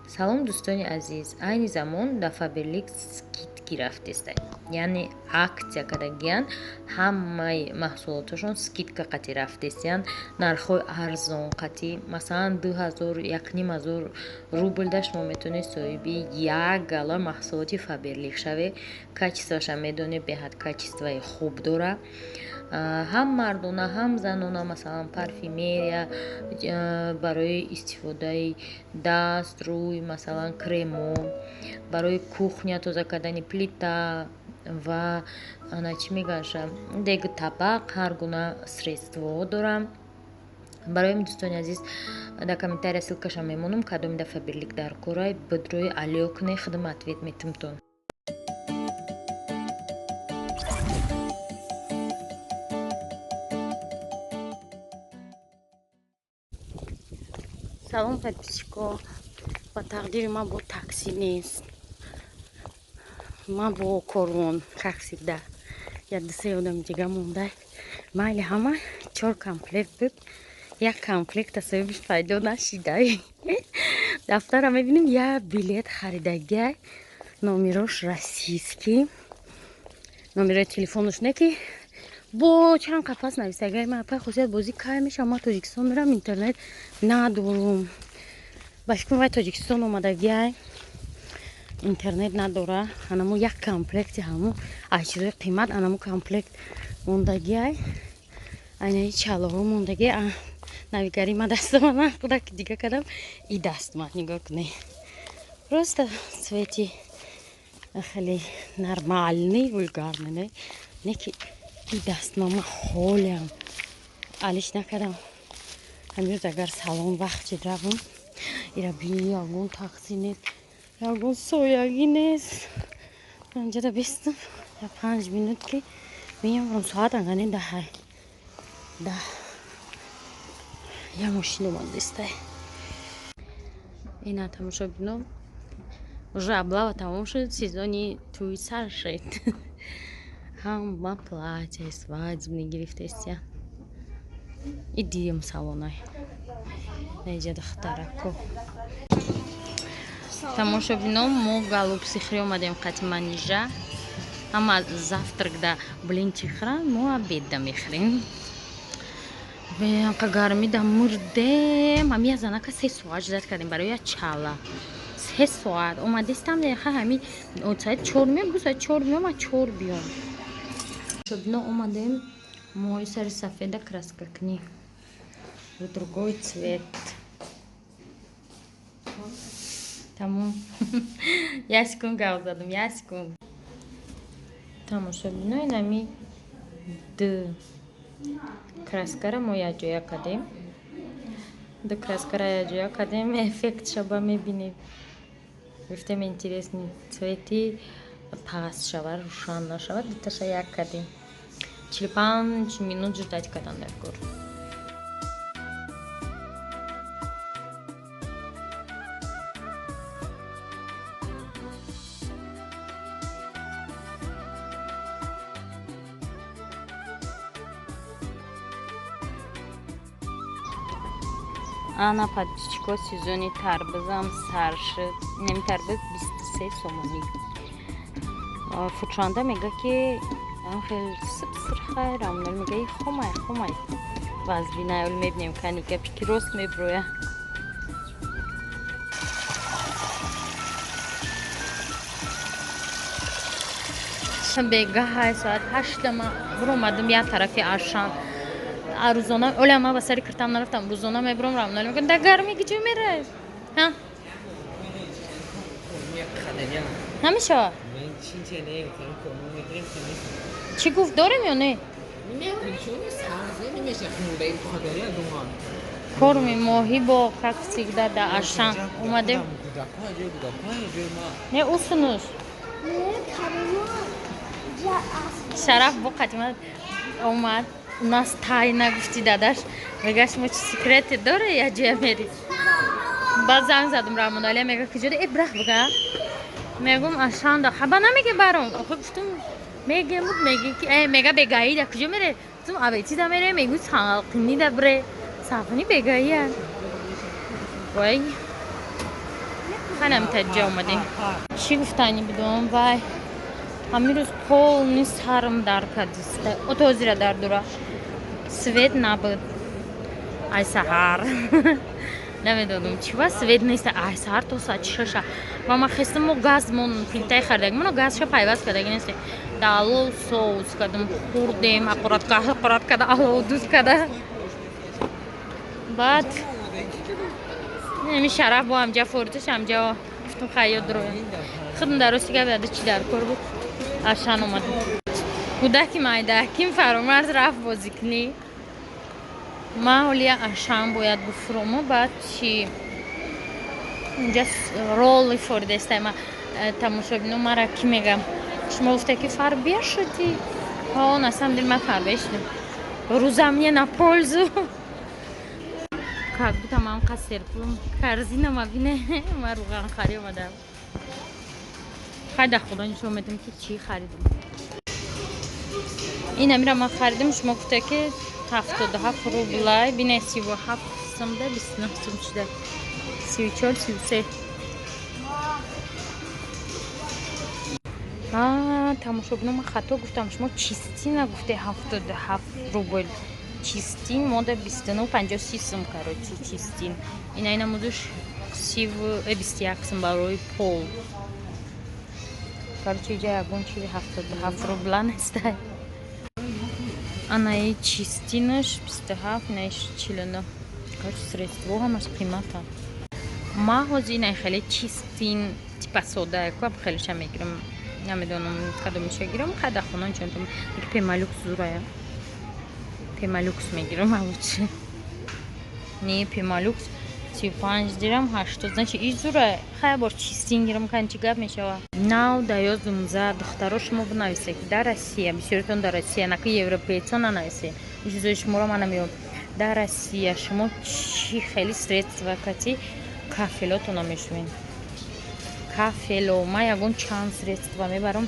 Салом, дӯстони азиз. Айни замон дар Фаберлик скидки рафтеста, яъне акция кардагиян. Ҳамаи маҳсулоташон скидка қатӣ рафтестиян, нархҳои арзон қатӣ. Масалан, 2000, 1500 рублда шумо метавонед соҳиби як гала маҳсулоти Фаберлик шавед. Качествоаша медонед, беҳад качествои хуб дора, ҳам мардона, ҳам занона. Масалан, парфюмерия барои истифодаи даст, рӯй, масалан, кремо барои кухня, тоза кардани плита ва ана чӣ мегаша, дег, табақ, ҳар гуна средствоҳо дорам. Барои дӯстони азиз, дар комментария ссылкаша мемонам. Кадоми дар Фаберлик дар корай, бидрои алё куне, худам ответ метимтон. Салом, подписчико. Ба тақдири ман бо такси нест, ман бо корвон, как всегда. Як дусе одами дига монда. Майли, ҳама чор комплект буд, як комплекта соҳибиш пайдо нашидай. Дафтара мебинем, як билет харидагиай, номерош российский, номерои телефонош не ки бо чанд қафас нависагай. Ман, апай Хусият, бозӣ кай мешавам? Ман Тоҷикистон мерам, интернет надорум. Ба фикрам, вай Тоҷикистон омадагиай, интернет надора. Анамо як комплекти ҳаму аз чизои қимат, анамо комплект мондагиай, айнаи чалоҳо мондагиай. Навигари ма дастама худа дига кардам и дастма нигоҳ кунед, просто цвети хеле нормальный, вульгарный, не ки и дастма ма ҳолиам алиш накардам. Ҳамирӯз агар салон вақт чид равам, ира бини, ягон такси нест, ягон соягӣ нест. Анҷада бистам я 5 минут ки меямрам, соат ангане даҳай даҳ, я мошин омадистай. Ина, тамошобино, уже облава тамом шуд, сезони тӯй сар шуд. Ҳама платья свадебный гирифтестия. И дидем салонай наиҷа духтарако. Тамошобино, мо голубцы хӯрӣ омадем қати Манижа. Ҳама завтракда блинчик хӯранд, мо обедда мехӯрем. Анқа гармида мурдем. Ҳами як занака 3 соат ждать кардем барои як чала, 3 соат омадистам. Ха, ҳами соат 4 меом, гу соат 4 меом, 4 биём. Шобино, омадем мои сари сафеда краска кунӣ в другой цвет. Тамом, як секунд гап задам, як секунд. Тамошобино, инами д краскара мо якҷоя кардем, ду краскара якҷоя кардем. Эффект шаба мебинед. Гуфтем, интересный цвети паст шава, рӯшан нашава, дуташа як кардем. 45 минут ждать кардан дар кор. Ана, подписчико, сезони тарбузам сар шуд. Инами тарбуз 23 сомонӣ. Фурӯшанда мега, ки хел сипсирхай. Рамнол мега, и хомай, хомай вазбинаёл. Мебинем, кани гапи ки рост меброя. Бегаҳай, соат 8 ма буромадам як тарафи Ашан. Рӯзона оля ма ба сари киртам нарафтам, рӯзона мебурам. Рамнол мегӯям, дар гармӣ киҷо мерай? Намешавад. Чӣ гуфт, дорем ё не? Корми моҳӣ бо, как всегда, да Ашан омадем. Не усунус Шараф бо қатима омад. У нас тайна, гуфти дадаш. Мега, шумо чи секрете доре, я ҷоя мери? Баъд занг задум, Рамоналия мега, киҷода? Э, брах буга, мегум, Ашанда. Хаба намеге баром. Охи, гуфтум, мегем буд, меги ки э мега, бегаида куҷо мере? Гуфтум, абетида мере. Мегӯ, салқинида бре, салқини бегаия. Вай. Хайнам таҷа омадем. Чӣ гуфтанӣ будум? Вай, ҳамин рӯз полный сарам дар кардиста. Отозира дар дура. Свет набуд. Ай саҳар. Намедонам чӣ ва свет нест. Ай саҳар то соати 6. Ва ман хестам, мо газ мон плитаи харидаги. Мано газша пайваст кардаги нест. Да алов соус кардам, хӯрдем, ҳақорат ҳақорат карда, алов дуз карда. Баъд ами Шараф бо ҳамҷа фориташ ҳамҷа гуфтам хайёт дроям. Худам дар рости гап яда чӣ дар кор буд. Ашан омадам. Кӯдаки майда ким Фаромарз рафт бозӣ кунӣ. Ман ҳолия Ашан бояд буфурому, баъд чи инҷа роли форидестай ма тамошобино мара ки мегам. Шумо гуфта ки фарбия шудӣ. Ҳо, на самом деле ман фарбия шудам. Рӯза мне на пользу. Как будто ман қасер пулам. Корзина ма бине, ман рӯғанхарӣ омадам. Хай, дар худо нишон медам ки чӣ харидам. Ин амира ман харидам, шумо гуфта ки 77 рублай, бине 37 сумда 29 сум шуда. 34, 33. Тамошобино, ман хато гуфтам, шумо Чистина гуфте 77 рубл. Чистин мода 29,53 сум, короче, Чистин. Ина ина мудуш 21 сум барои пол. Короче, иҷа ягон чизи 77 рубла нестай. Анаи Чистинаш 27, инаиш 49. Короче, средство ҳамаш қимата. Ман ҳозир инаи хеле Чистин типа сода ку хелеша мегирам. Намедонам кадомиша гирам, хай дар хона чонтам. Пемалюкс зурая. Пемалюкс мегирам лучше. Не, Пемалюкс 35 дирам 80. Значит, и зура. Хай бор Чистин гирам, кан чи гап мешава. Нав да ёзум за духтаро шумо бинависе ки дар Россия, бисёритон дар Россия, наки европейцо нанависе. Чизои шуморо ман намеёбам. Дар Россия шумо чӣ хеле средства кати кафелотона мешӯед? Кафело, ман ягон чанд средства мебарам.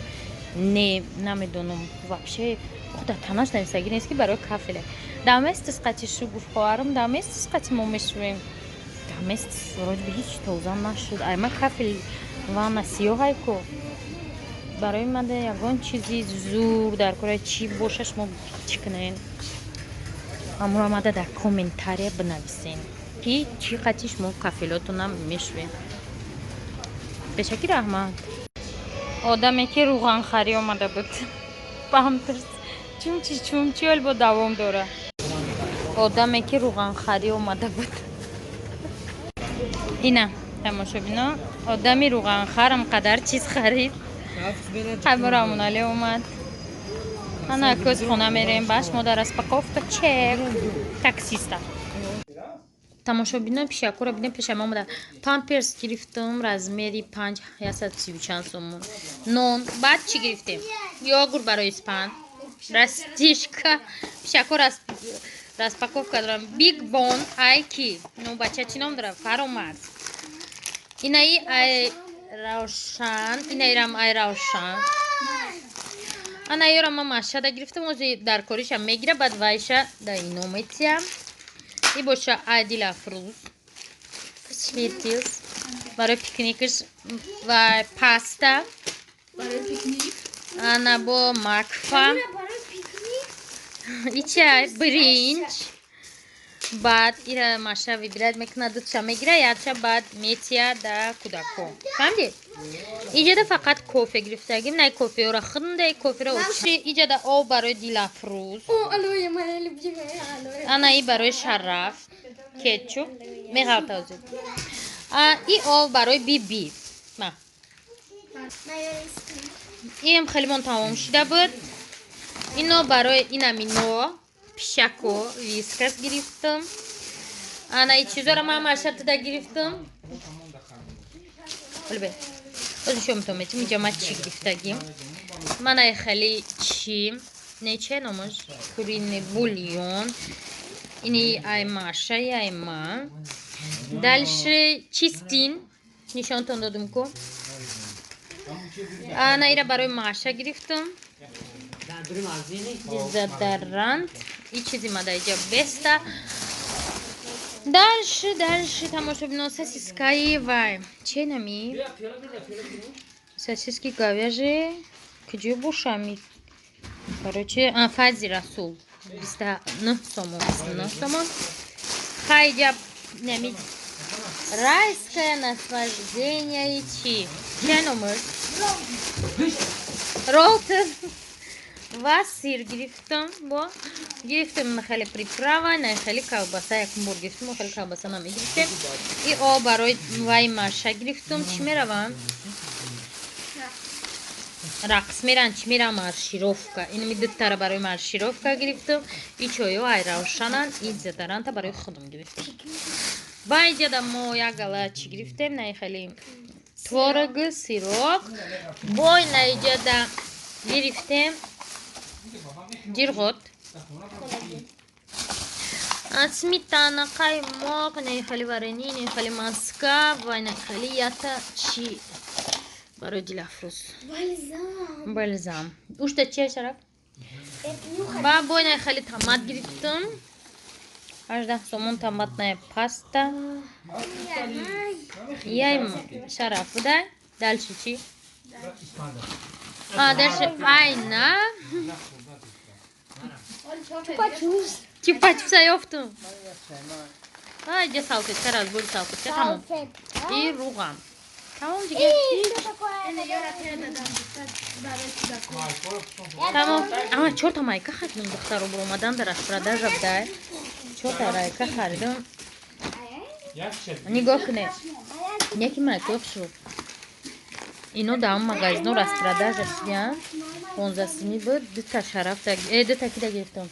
Не, намедонам. Вообще худа танаш нависагӣ нест ки барои кафеле. Доместос қати шу гуфт хоҳарам, Доместос қати мо мешӯем. Доместос вроде бы ҳеҷ тоза нашуд. Ай ман кафел ванна сиёҳай ку. Барои ман ягон чизи зур дар кора чӣ боша шумо чӣ кунед? Ҳамуро мада дар комментария бинависен ки чӣ қати шумо кафелотона мешӯед. Пешаки раҳмат. Одаме ки рӯғанхарӣ омада буд. Памперс. Чумчи чумчи ҳол бо давом дора. Одаме ки рӯғанхарӣ омада буд. Ина тамошобино, одами рӯғанхарам қадар чиз харид. Хайбора Амоналӣ омад. Ана кӯз хона мерем, баш мо дар распаковка чек таксиста. Тамошобино, пишакура бинем, пешам омада. Памперс гирифтам размери 5 130 чанд сомон. Нон, баъд чӣ гирифтем? Йогурт барои испан. Растишка. Пишаку распаковка дорам. Биг Бон ай ки. Ну бача чӣ ном дорад? Фаромарз. Инаи ай Равшан, инаирам ай Равшан. Ана ёра ман Машада гирифтам, ози дар кориша мегира, баъд вайша да ино метиям. И боша ай Дилафрӯз. Skittles барои пикникаш ва паста. Барои пикник. Ана бо Макфа. Ичай бринҷ. Баъд ира Маша выбирать мекунад, дутша мегира, якча баъд метия да кӯдако. Фаҳмидед? Иҷада фақат кофе гирифтагим, най кофеёра хӯрда, коферо очи. Иҷада об барои Дилафрӯз. О, алоэ, моя любимая алоэ. Ана и барои Шараф, кетчуп, меғалта озир. И об барои Биби. Ма. Иам хелимон тамом шуда буд. Ино барои инамино пишако Вискас гирифтам. Ана и чизоро ман Машатда гирифтам. Олбе. Ози шом то метим инҷа ман чӣ гирифтагим. Ман ай хеле чӣ нече номаш куриный бульон. Ини ай Маша, ай ма. Дальше Чистин нишонтон додум ку. Ана ира барои Маша гирифтам. Дезодорант. И чизи ма дар иҷа беста. Дальше, дальше, тамошобино, сосискаи вай. Че нами? Сосиски говяжьи. Куҷо бошами? Короче, Файзи Расул. 29 сомон, 29 сомон. Хайҷа нами райское наслаждение чи? Че номер? Ролтон. Ва сир гирифтам, бо гирифтем на хеле приправа, на хеле колбаса, якум бор гирифтем, хеле колбаса намегирифтем. И о барои вай маша гирифтам, чӣ меравам? Рақс меран, чӣ мерам? Маршировка. Инами дутара барои маршировка гирифтам. И чойо ай равшанан, и дезодоранта барои худам гирифтам. Ва иҷада мо як гала чӣ гирифтем? На хеле творог, сырок. Бой на иҷада гирифтем ҷирғот, сметана, қаймоқ, не хеле варенье, не хеле маска ва не хеле ята чи барои Дилафрӯз. Бальзам. Бальзам. Ушта чи Шараф? Ба бой не хеле томат гирифтам. 18 сомон томатная паста. Яй Шараф буда. Дальше чи? А, дальше айна. Чупа-чупс. Чупа-чупса ёфтум. А, иҷа салфетка, разбор салфетка, тамом. И руған. Тамом дига. Тамом. Ама чорта майка харидам, духтаро, буромадан дар распродажа будай. Чорта майка харидам. Нигоҳ кунед. Яки майка хушрӯ. Ино дар магазино распродажа шудиян. 15 сими буд, дута шараф, дута кида гирифтам.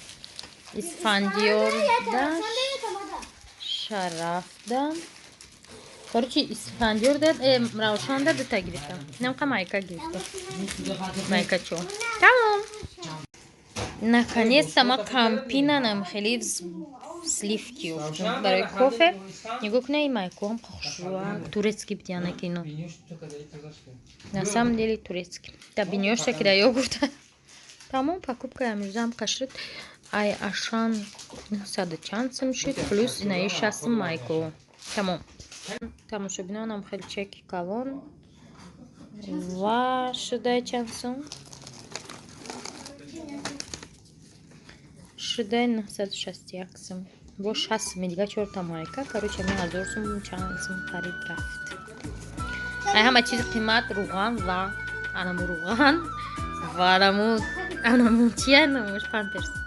Исфандиёрда, Шарафда. Короче, Исфандиёрда, Равшанда дута гирифтам. Намқа майка гирифтам. Майка чо. Тамом. Наконец-то ма кампина нам хеле сливки ёфтам барои кофе. Нигоҳ кунед, ин майкоам хушрӯ, турецкий бидяна кино. На самом деле турецкий. Да бинёшта ки да йогурта. Тамом, покупка амирзам қашрид. Ай ашан 900 чанд сум шуд, плюс инаи 60 майко. Тамом. Тамошобинонам хеле чеки калон ва шудай чанд сум? Шудай 961 сум. Бо 60 суми дига чорта майка. Короче, ми 1000 сум чанд сум харид рафт. Ай ҳама чиз қимат, руған ва анаму руған ва анаму чия номаш памперс.